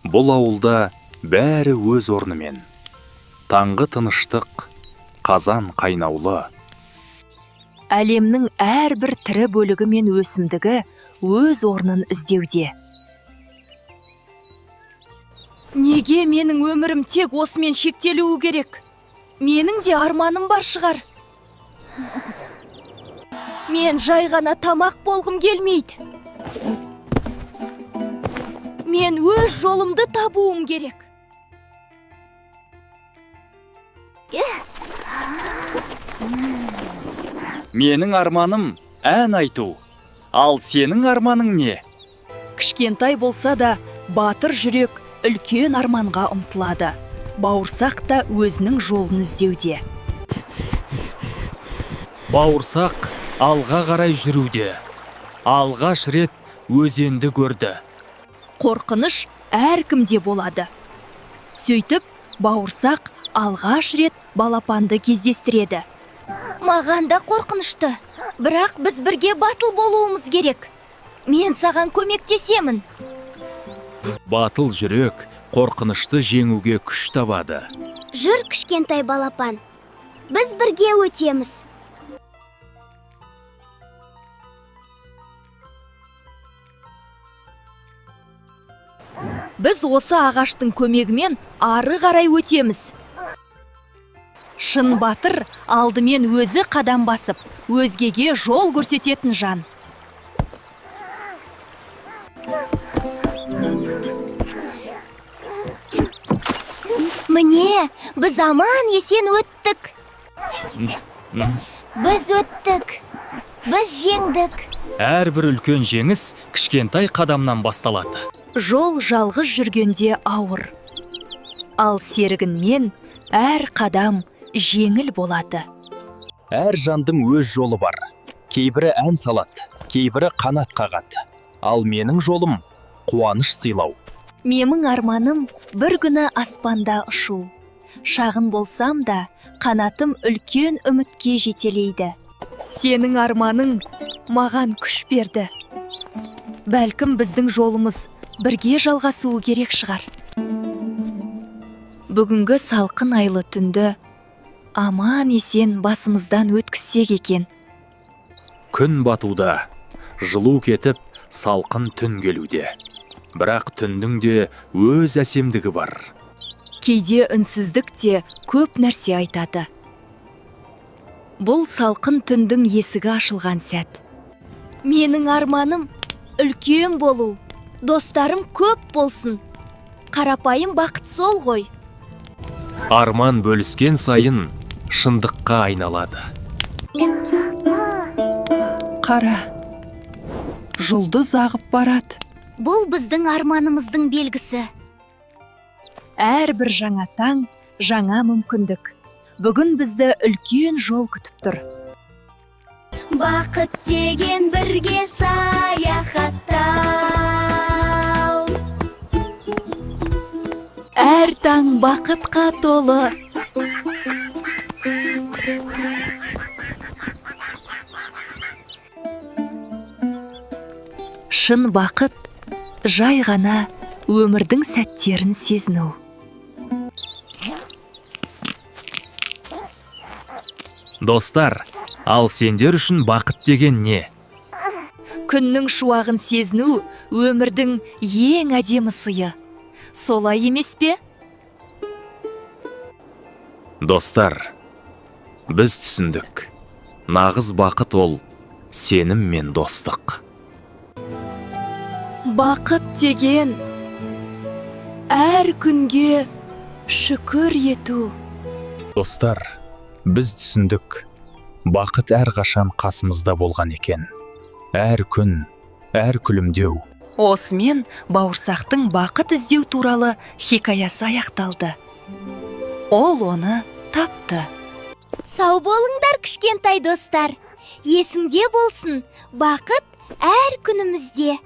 Бұл ауылда бәрі өз орнымен. Таңғы тыныштық, қазан қайнаулы. Әлемнің әрбір тірі бөлігі мен өсімдігі өз орнын іздеуде. Неге менің өмірім тек осымен шектелуі керек? Менің де арманым бар шығар. Мен жай ғана тамақ болғым келмейді. Мен өз жолымды табуым керек. Менің арманым ән айту. Ал сенің арманың не? Кішкентай болса да, батыр жүрек үлкен арманға ұмтылады. Бауырсақ та өзінің жолын іздеуде. Бауырсақ алға қарай жүруде. Алғаш рет өзенді көрді. Қорқыныш әркімде болады. Сөйтіп, бауырсақ алғаш рет балапанды кездестіреді. Маған да қорқынышты. Бірақ біз бірге батыл болуымыз керек. Мен саған көмектесемін. Батыл жүрек қорқынышты жеңуге күш табады. Жүр, кішкентай балапан. Біз бірге өтеміз. Біз осы ағаштың көмегімен ары қарай өтеміз. Шын батыр алдымен өзі қадам басып, өзгеге жол көрсететін жан. Міне, біз аман есен өттік. Біз өттік. Біз жеңдік. Әрбір үлкен жеңіс кішкентай қадамнан басталады. Жол жалғыз жүргенде ауыр. Ал серігінмен әр қадам жеңіл болады. Әр жандың өз жолы бар. Кейбірі ән салады, кейбірі қанат қағады. Ал менің жолым қуаныш сыйлау. Менің арманым бір күні аспанда ұшу. Шағын болсам да, қанатым үлкен үмітке жетелейді. Сенің арманың маған күш берді. Бәлкім, біздің жолымыз бірге жалғасуы керек шығар. Бүгінгі салқын айлы түнді аман есен басымыздан өткізсек екен. Күн батуда, жылу кетіп, салқын түн келуде. Бірақ түндің де өз әсемдігі бар. Кейде үнсіздік те көп нәрсе айтады. Бұл салқын түндің есігі ашылған сәт. Менің арманым үлкен болу. Достарым көп болсын. Қарапайым бақыт сол ғой. Арман бөліскен сайын шындыққа айналады. Қара, жұлдыз ағып барады. Бұл біздің арманымыздың белгісі. Әрбір жаңа таң, жаңа мүмкіндік. Бүгін бізді үлкен жол күтіп тұр. Бақыт деген бірге саяхаттау. Әр таң бақытқа толы. Шын бақыт жай ғана өмірдің сәттерін сезіну. Достар, ал сендер үшін бақыт деген не? Күннің шуағын сезіну өмірдің ең әдемі сыйы. Солай емес пе? Достар, біз түсіндік. Нағыз бақыт ол сенім мен достық. Бақыт деген әр күнге шүкір ету. Достар, біз түсіндік. Бақыт әрқашан қасымызда болған екен. Әр күн, әр күлімдеу. Осымен бауырсақтың бақыт іздеу туралы хикаясы аяқталды. Ол оны тапты. Сау болыңдар, кішкентай достар. Есіңде болсын, бақыт әр күнімізде.